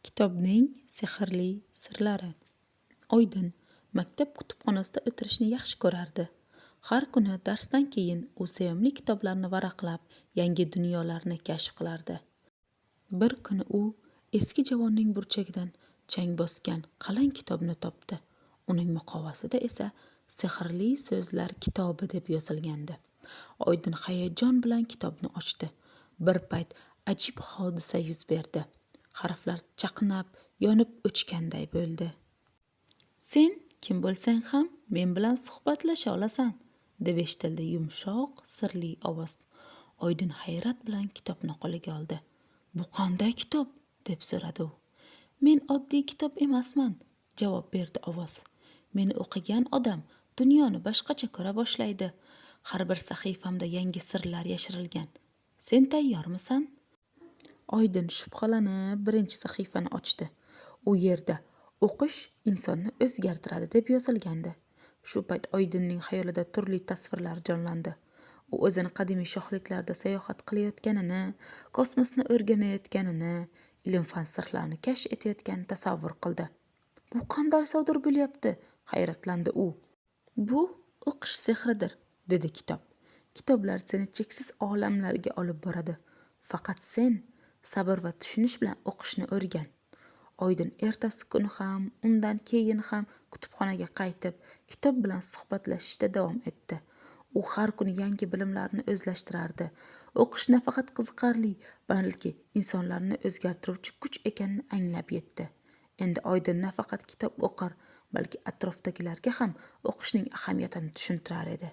Kitobning sehrli sirlari. Oydin maktab kutubxonasida o'tirishni yaxshi ko'rardi. Har kuni darsdan keyin u sevimli kitoblarni varaqlab, yangi dunyolarni kashf qilardi. Bir kuni u eski javonning burchagidan chang bosgan qalin kitobni topdi. Uning muqovasida esa "Sehrli so'zlar kitobi" deb yozilgandi. Oydin hayajon bilan kitobni ochdi. Bir payt ajib hodisa yuz berdi. Harflar chaqnab, yonib o'chganday bo'ldi. "Sen kim bo'lsang ham men bilan suhbatlasha olasan", deb eshitildi yumshoq, sirli ovoz. Oydin hayrat bilan kitobni qo'liga oldi. "Bu qanday kitob?" deb so'radi u. "Men oddiy kitob emasman", javob berdi ovoz. "Meni o'qigan odam dunyoni boshqacha ko'ra boshlaydi. Har bir sahifamda yangi sirlar yashirilgan. Sen tayyormisan?" Oydin shubhalanib birinchi sahifani ochdi. U yerda "O'qish insonni o'zgartiradi" deb yozilgandi. Shu payt Oydinning xayolida turli tasvirlar jonlandi. U o'zini qadimiy shohliklarda sayohat qilayotganini, kosmosni o'rganayotganini, ilm-fan sirlarini kashf etayotganini tasavvur qildi. "Bu qanday sodir bo'lyapti?" hayratlandi u. "Bu o'qish sehridir", dedi kitob. "Kitoblar seni cheksiz olamlarga olib boradi. Faqat sen sabr va tushunish bilan o'qishni o'rgan." Oydin ertasi kuni ham, undan keyin ham kutubxonaga qaytib, kitob bilan suhbatlashishda davom etdi. U har kuni yangi bilimlarni o'zlashtirardi. O'qish nafaqat qiziqarli, balki insonlarni o'zgartiruvchi kuch ekanini anglab yetdi. Endi Oydin nafaqat kitob o'qir, balki atrofdagilarga ham o'qishning ahamiyatini tushuntirar edi.